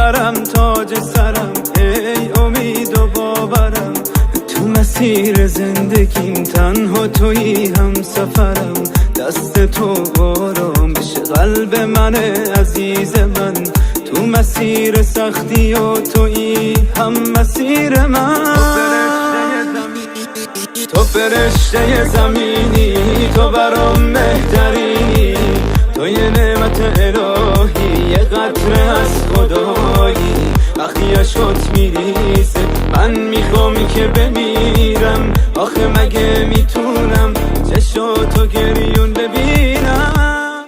Сарам, тоҷи сарам, эй умеду боварам. Ту масири зиндагим, танҳо туи ҳамсафарам. Дасти ту оромиш қалби ман, азизи ман. Ту масири сахтию туи ҳам масири ман. Ту фариштаи заминӣ, ту барам беҳтаринӣ. Ту یه نعمت الهی، یه قطره از خدایی. وقتی اشکات میریزه، من میخوام که بمیرم. آخه مگه میتونم چشاتو گریون ببینم؟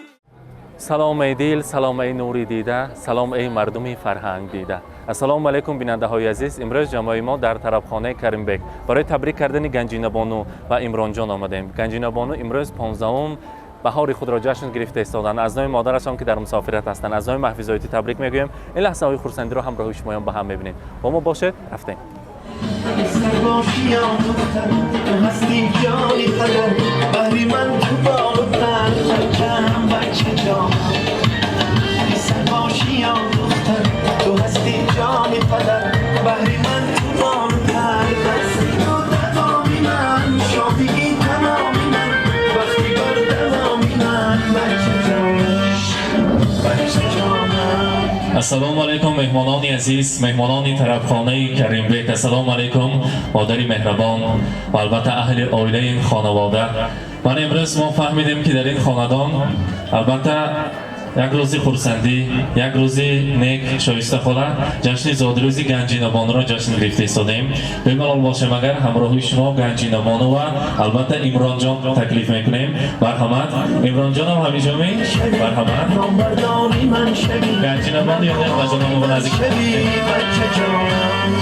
Салом, эй дил, салом, эй нури дида, салом, эй мардуми фарҳанг дида. Ассалому алайкум, бинандаҳои азиз. Имрӯз ҷамоаи мо дар тарабхонаи Каримбек барои табрик кардани Ганҷинабону ва Имронҷон омадем. Ганҷинабону имрӯз 15-ум баҳори худро ҷашн гирифта истоданд. Аз номи модарашон, ки дар мусофират ҳастанд, аз номи маҳфизоятӣ табрик мегӯем. Ин лаҳзаҳои хурсандиро ҳамроҳи шумоён ба ҳам мебинем. Бо мо бошед. Рафтем. سرباشی یا دختر، تو هستی جانی پدر، بهری من تو بال و پر، خرچم بچه جانم. سرباشی یا دختر، تو هستی جانی پدر، بهری من تو بال و پر، دستی تو دوامی من، شادی تمامی من، وقتی بر دوامی من، بچه جانم، بچه جانم. Ассалому алайкум, меҳмонони азиз, меҳмонони тарабхонаи Каримбек. Ассалому алайкум, модари меҳрабон ва албатта аҳли оилаи ин хонавода. Ман имрӯз мо фаҳмидем, ки дар ин хонадон албатта як рӯзи хурсандӣ, як рӯзи нек. Шоиста хола ҷашни зодрӯзи Ганҷинабонуро ҷашн гирифта истодем. Бемалол бошем, агар ҳамроҳи шумо Ганҷинабону ва албатта Имронҷон таклиф мекунем. Марҳамат, Имронҷонам ҳамиҷоми, марҳамат. نامبرداری من شوی. Ганҷинабону ёне ва наздик. شوی بچه جانم،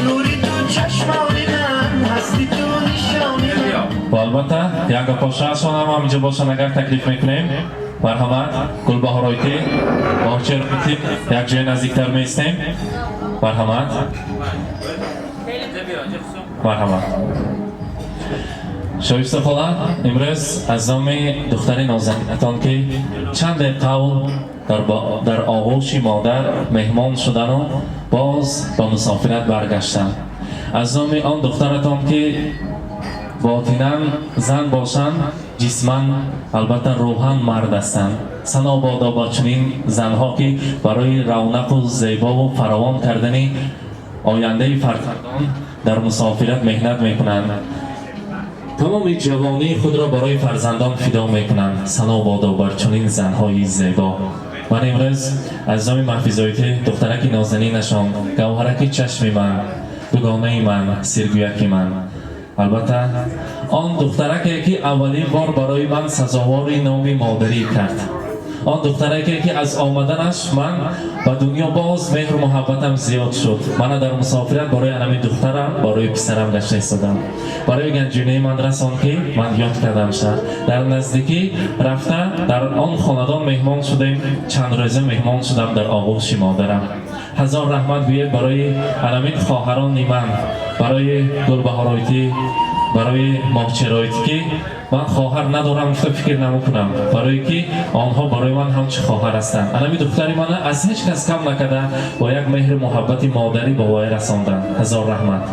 نوری تو چشمانی من، هستی تو نشانی من. Ва албатта як гапошаашонам ҳаминҷо бошанд, агар таклиф мекунем. Марҳамат, Гулбаҳоройти, Моҳчероити, як ҷои наздиктар меистем. Марҳамат, марҳамат. Шоиста хола, имрӯз аз номи духтари нозанинатон, ки чанде қавл дар оғӯши модар меҳмон шудану боз ба мусофират баргаштанд, аз номи он духтаратон, ки ботинан зан бошанд, ҷисман, албатта рӯҳан мард ҳастанд, сано бодо ба чунин занҳо, ки барои равнақу зебову фаровон кардани ояндаи фарзандон дар мусофират меҳнат мекунанд, тамоми ҷавонии худро барои фарзандон фидо мекунанд. Сано бодо бар чунин занҳои зебо. Ман имрӯз аз номи маҳфизоити духтараки нозанинашон, гавҳараки чашми ман, дугонаи ман, сиргӯяки ман, албатта он духтараке, ки аввалин бор барои ман сазовори номи модарӣ кард, он духтараке, ки аз омаданаш ман ба дунё боз меҳру муҳаббатам зиёд шуд, мана дар мусофират барои анами духтарам, барои писарам гашта истодам. Барои ганҷинаи ман расон, ки ман ёд кардам ша. Дар наздикӣ рафта дар он хонадон меҳмон шудем, чанд рӯза меҳмон шудам дар оғӯши модарам. Ҳазор раҳмат гӯед барои анамин хоҳарони ман, барои Гулбаҳоройтӣ, барои Моҳчеройтӣ, ки ман хоҳар надорам гуфта фикр намекунам, барое ки онҳо барои ман ҳамчун хоҳар ҳастанд. Анами духтари мана аз ҳеҷ кас кам накарда, бо як меҳру муҳаббати модарӣ ба воя расонданд. Ҳазор раҳмат.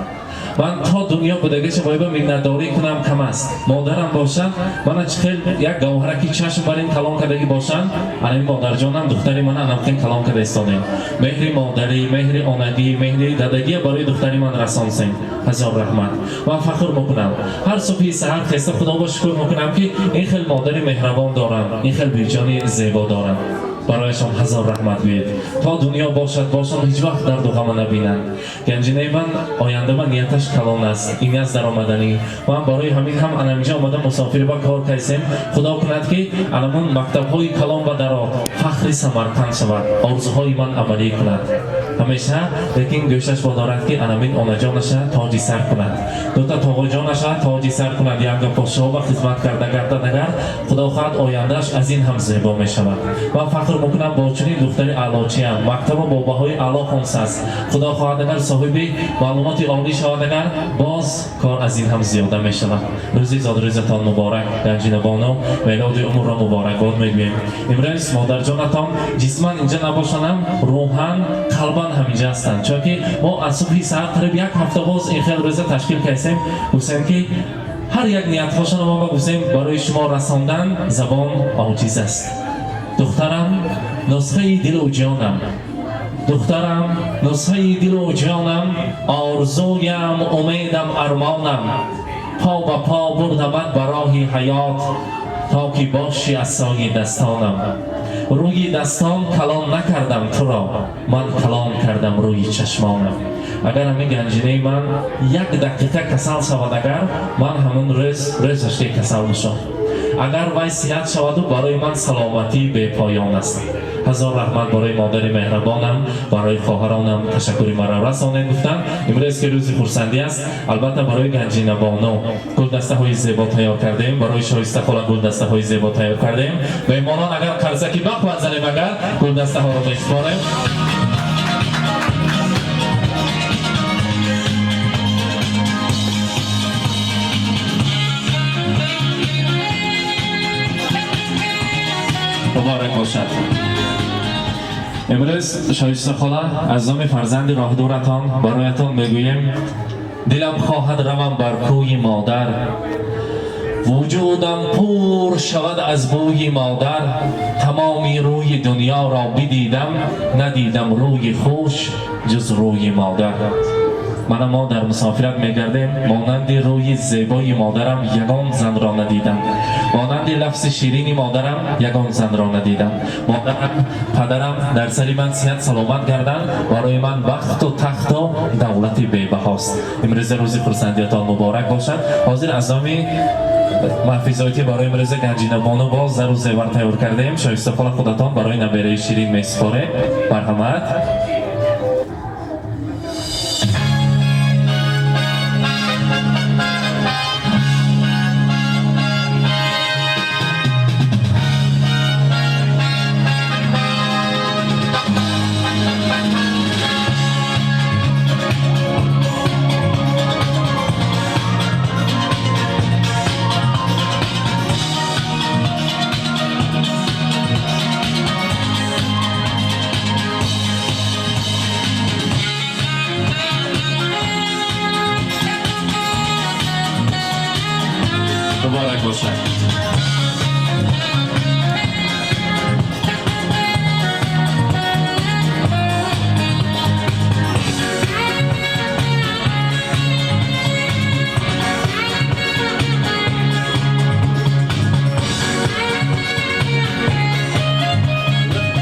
Ман то дунё будагиша боиба миннатдорӣ кунам, кам аст. Модарам бошад, мана чӣ хел як гавҳараки чашм бар ин калон кардагӣ бошанд, анами модарҷонам духтари мана анамхел калон карда истодем. Меҳри модарӣ, меҳри онагӣ, меҳри дадагия барои духтари ман расонсем. Ҳазор раҳмат. Ман фахр мекунам, ҳар субҳи саҳар хеста Худо шукр мекунам, ки ин хел модари меҳрабон дорам, ин хел беҷони зебо дорам. Барояшон ҳазор раҳмат гӯед. То дунё бошад, бошон, ҳеҷ вақт дарду ғама набинанд. Ганҷинаи ман оянда ба нияташ калон аст, ин аз даромаданӣ. Ман барои ҳамин ҳам анаминҷа омада мусофири ба кор кайсем. Худо кунад, ки анамун мактабҳои калон ба дарод, фахри Самарқанд шавад, орзуҳои ман амалӣ кунад ҳамеша. Лекин гӯшаш бодорад, ки анамин онаҷонаша тоҷи сар кунад, дута тоғоҷонаша тоҷи сар кунад, янга подшоҳ ба хизмат карда гардад. Агар Худо хоҳад, ояндааш аз ин ҳам зебо мешавад. Ман фахр. фахр мекунам бо чунин духтари аълочиам. Мактаба бо баҳои аъло хонсааст. Худо хоҳад агар соҳиби маълумоти олӣ шавад, агар боз кор аз ин ҳам зиёда мешавад. Рӯзи зодрӯзатон муборак, Ганҷинабону, мелоди умрро муборакбод мегӯем. Имрӯз модарҷонатон ҷисман инҷа набошанам, рӯҳан, қалбан ҳаминҷа ҳастанд, чунки мо аз субҳи саҳар қариб як ҳафта боз ин хел рӯза ташкил кардем. Гуфтем ки ҳар як ниятҳошонро мо гуфтем барои шумо расондан забон оҷиз аст. Духтарам нусхаи дилу ҷонам, духтарам нусхаи дилу ҷонам, орзуям, умедам, армонам, по ба по бурдамат ба роҳи ҳаёт, то ки боши асои дастонам. Рӯи дастон калон накардам туро, ман калон кардам рӯи чашмонам. Агар ҳамин ганҷинаи ман як дақиқа касал шавад, агар ман ҳамон рӯз рӯзаш ки касал бошам, агар вай сиҳат шаваду барои ман саломатии бепоён аст. Ҳазор раҳмат барои модари меҳрабонам, барои хоҳаронам ташаккури маро расонед гуфтанд. Имрӯз ки рӯзи хурсандӣ аст, албатта барои Ганҷинабону гулдастаҳои зебо тайёр кардем, барои Шоиста хола гулдастаҳои зебо тайёр кардем. Меҳмонон, агар қарзаки бахват занем, агар гулдастаҳоро месупорем. Муборак бошад. Имрӯз, Шоиста хола, аз номи фарзанди роҳдуратон бароятон мегӯем: дилам хоҳад равам бар кӯи модар, вуҷудам пур шавад аз бӯи модар. Тамоми рӯи дунёро бидидам, надидам рӯи хуш ҷуз рӯи модар. Мана мо дар мусофират мегардем, монанди рӯи зебои модарам ягон занро надидам, монанди лафзи ширини модарам ягон занро надидам. Модарам, падарам дар сари ман сиҳат саломат гарданд, барои ман бахту тахту давлати бебаҳост. Имрӯза рӯзи хурсандиятон муборак бошад. Ҳозир аз номи маҳфизоитӣ барои имрӯза Ганҷинабону боз зару зевар тайёр кардем. Шоиста хола, худатон барои набераи ширин месупоред. Марҳамат. Муборак бошад.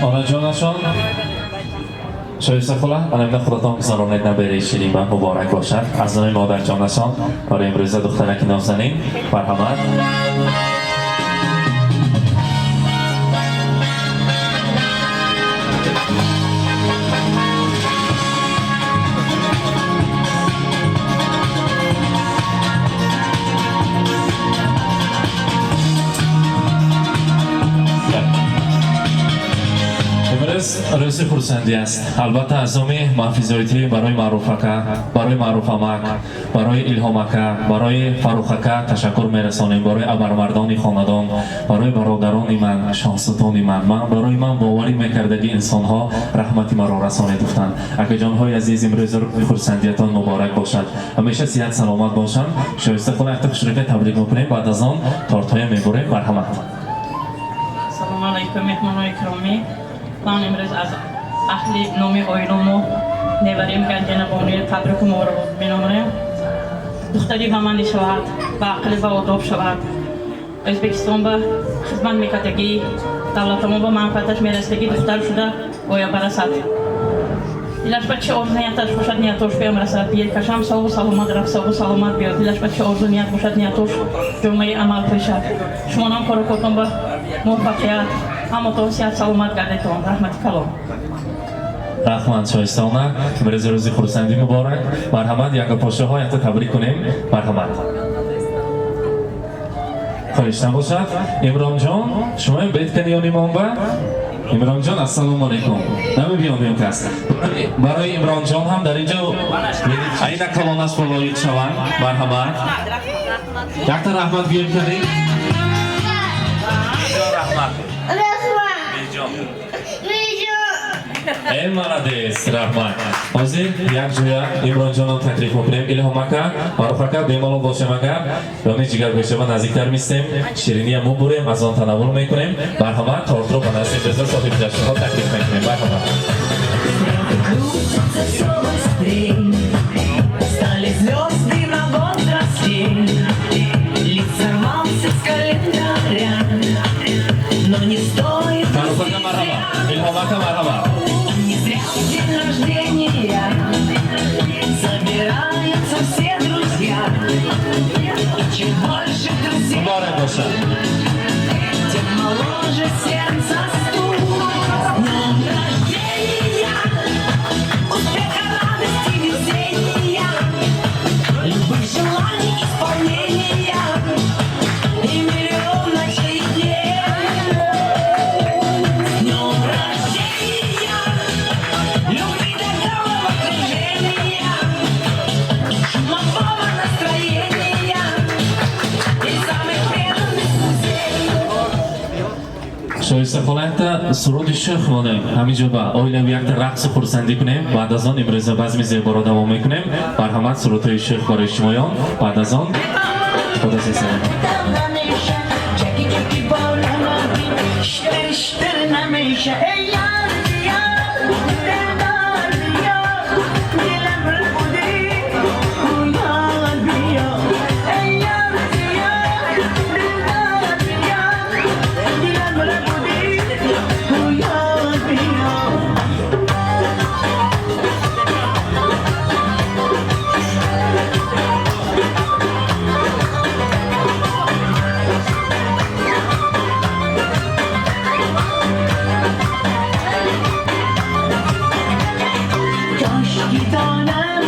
Онаҷонашон, Шоиста хола, ана худатон гузаронед набераи ширин ба. Муборак бошад. Аз номи модарҷонашон барои имрӯза духтараки нозанин. Марҳамат. Имрӯз рӯзи хурсандӣ аст. Албатта, аз номи маҳфизоитӣ барои Маъруфака, барои Маъруфамак, барои Илҳомака, барои Фаррухака ташаккур мерасонем, барои абармардони хонадон, барои бародарони ман, шоҳсутони ман, ман барои ман боварӣ мекардаги инсонҳо раҳмати маро расонед гуфтанд. Акаҷонҳои азиз, имрӯз рӯзи хурсандиятон муборак бошад. Ҳамеша сиҳат саломат бошанд. Шоиста хола, якта хушрӯка табрик мекунем, баъд аз он тортҳоя мебурем. Марҳамат. Ассалому алайкум, меҳмонои киромӣ. Ман имрӯз аз аҳли номи оиламо неварем Ганҷинабонуи табрику муборакбод менамоям. Духтари ба ман шавад, ба ақли ба одоб шавад, Ӯзбекистон ба хизмат мекардагӣ, давлатамо ба манфиаташ мерасидагӣ духтар шуда бояд барасад. Дилаш ба чӣ орзу нияташ бошад, ниятош биям расад. Елкашам согу саломат рафт, согу саломат биёд. Дилаш ба чӣ орзу ният бошад, ниятош ҷомаи амал пӯшад. Шумонам кору кортон ба муваффақият, ҳаматон сиҳат саломат гардетон. Раҳмати калом. Раҳмат, Шоистона. Имрӯзи рӯзи хурсандӣ муборак. Марҳамат, ягопошаҳо якта табрик кунем. Марҳамат. Хоҳиш набошад. Имронҷон, шумо бед каниёни монба? Имронҷон, ассалому алайкум. Намебиём кас. Барои Имронҷон ҳам дар инҷо айна калонаш бо лоиқ шаванд. Марҳамат. Якта раҳмат гӯем кардем. Раҳмат. Раҳмат. Э, молодец, раҳмат. Ҳозир як ҷоя Имронҷонам таклиф мекунем. Илҳом ака, Маруф ака, бемалол бошем агар. Ёни ҷигаргӯшаба наздиктар мистем. Шириния мубурем, аз он танаввул мекунем. Марҳамат, тортро ба назди Мирзо соҳиби ҷашнҳо таклиф мекунем. Марҳамат. Крутится все быстрей, стали звезды на год взрослей. Лист сорвался с календаря, но не стоит. Маруф ака, марҳамат. Илҳом ака, марҳамат. Не зря в день рождения собираются все друзья. И чем больше друзей, Муборак бошад. Тем моложе сердце стук. С днем рождения! Успеха, радости, везения, любых желаний исполнения и миллион ночей и дней. С днем рождения! Любви до головокружения и чумового настроения и самых преданных друзей. Шоиста хола, якта суруди шӯх монем, ҳамин ҷо ба оилави якта рақси хурсандӣ кунем. Баъд аз он имрӯза базми зеборо давом мекунем. Марҳамат, сурудҳои шӯх барои шумоён. Баъд аз он худосесалом. Чаки чаки штыр намеша. Эй, яр, яр, дилдор бия, дилам рабуди, ёр бия. Эй, яр, яр, дилдор бия, дилам рабуди, ёр бия. کاشکی دانم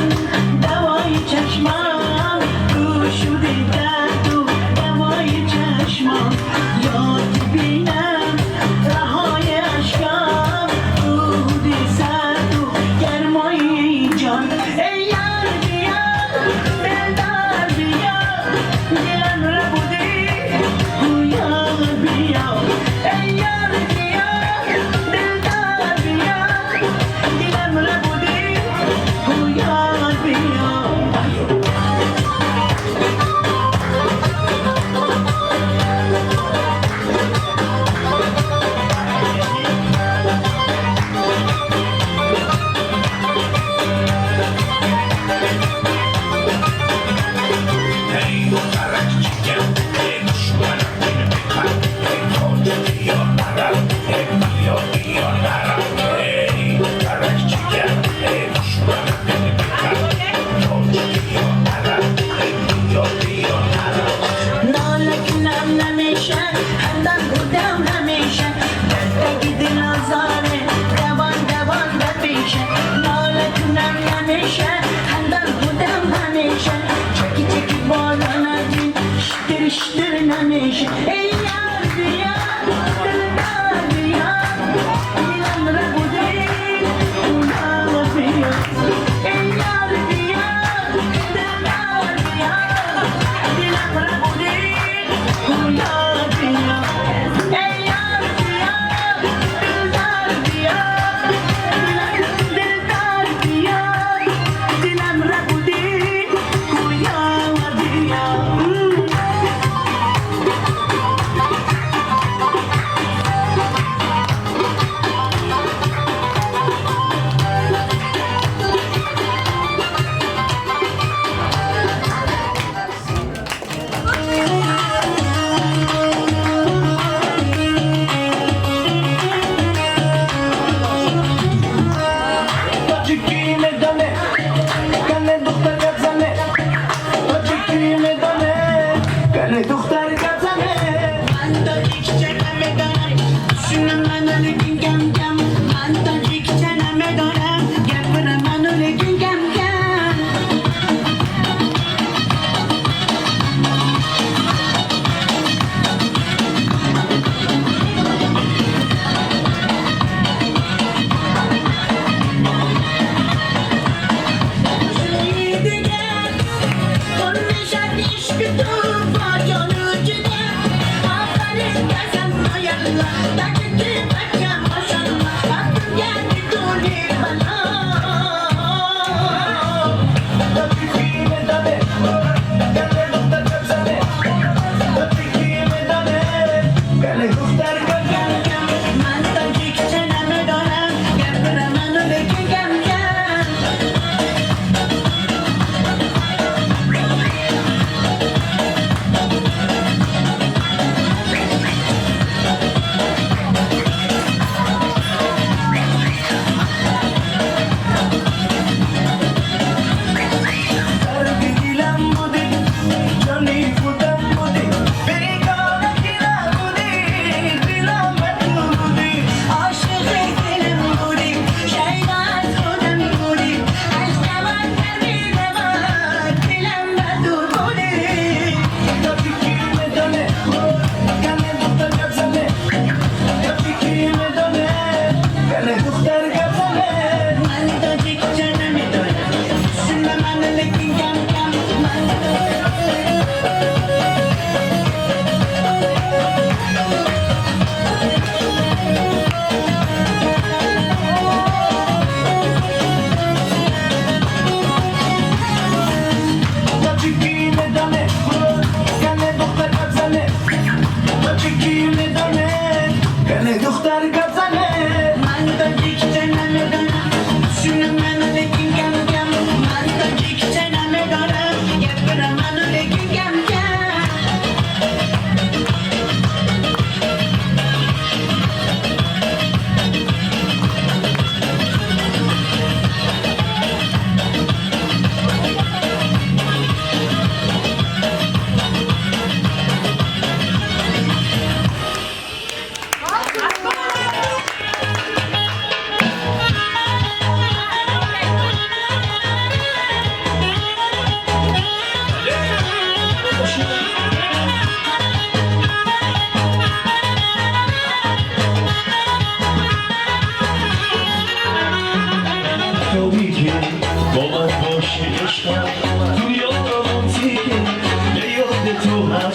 دوای چشمم کو شده درد و دوای چشمم یاد بینم رهای اشکم رود سرد و گرمای جان. ای یار بیا، دلدار بیا، دلم ربوده، یار بیا. ای یار بیا، دلدار بیا، دلم ربوده، یار بیا. Эй, духтарак ҷигар, эй душманам, ин бипар, эй тоҷики ё араб.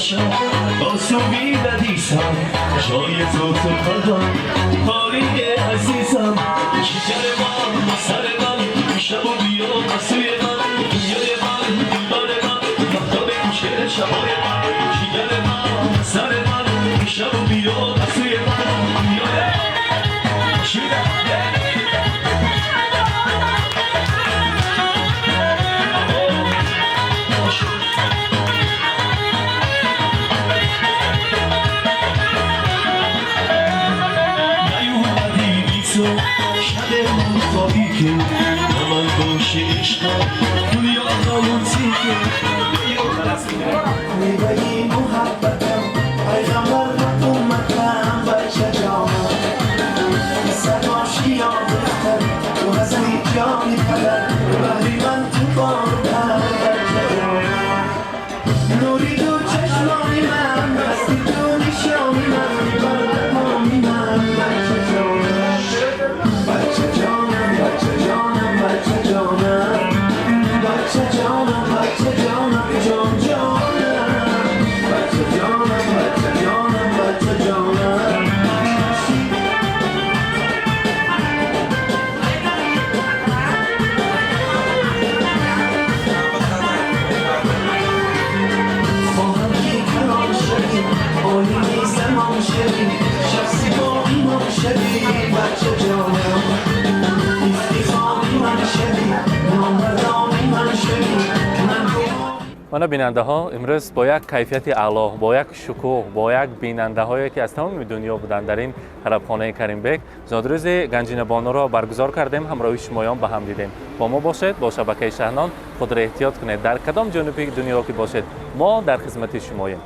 شب با صبحی ندیسم جای تو تو قلبم خالی عزیزم جگر من سر من شب و بیا سوی من دنیای من دلبر من مهتاب کوچه شبای من جگر من سر من شب و بیا سوی من دنیای من. شب من تاریکه با من باشه عشقم دنیا رومانتیکه. میوه‌ی محبتم پیغمبر و امتم بچه جانم سرباشی یا دختر تو هستی جان پدر بهری من تو بار بچه جانم نوری دو چشمانی من هستی تو نشانی من بر تمامی من بچه جانم بچه جانم بچه جانم بچه جانم بچه جانم بچه جانم جان جانم بچه جانم بچه جانم بچه جانم. خواهم که کلان شوی عالم زمان شوی شخصی با ایمان شوی بچه جانم افتخاری من شوی نامردانی من شوی من. Мана бинандаҳо, имрӯз бо як кайфияти аъло, бо як шукӯҳ, бо як бинандаҳое ки аз тамоми дунё буданд дар ин тарабхонаи Каримбек зодрӯзи Ганҷинабонуро баргузор кардем. Ҳамроҳи шумоён ба ҳам дидем. Бо мо бошед, бо шабакаи Шаҳнон. Худро эҳтиёт кунед, дар кадом ҷонуби дунё ки бошед, мо дар хизмати шумоем.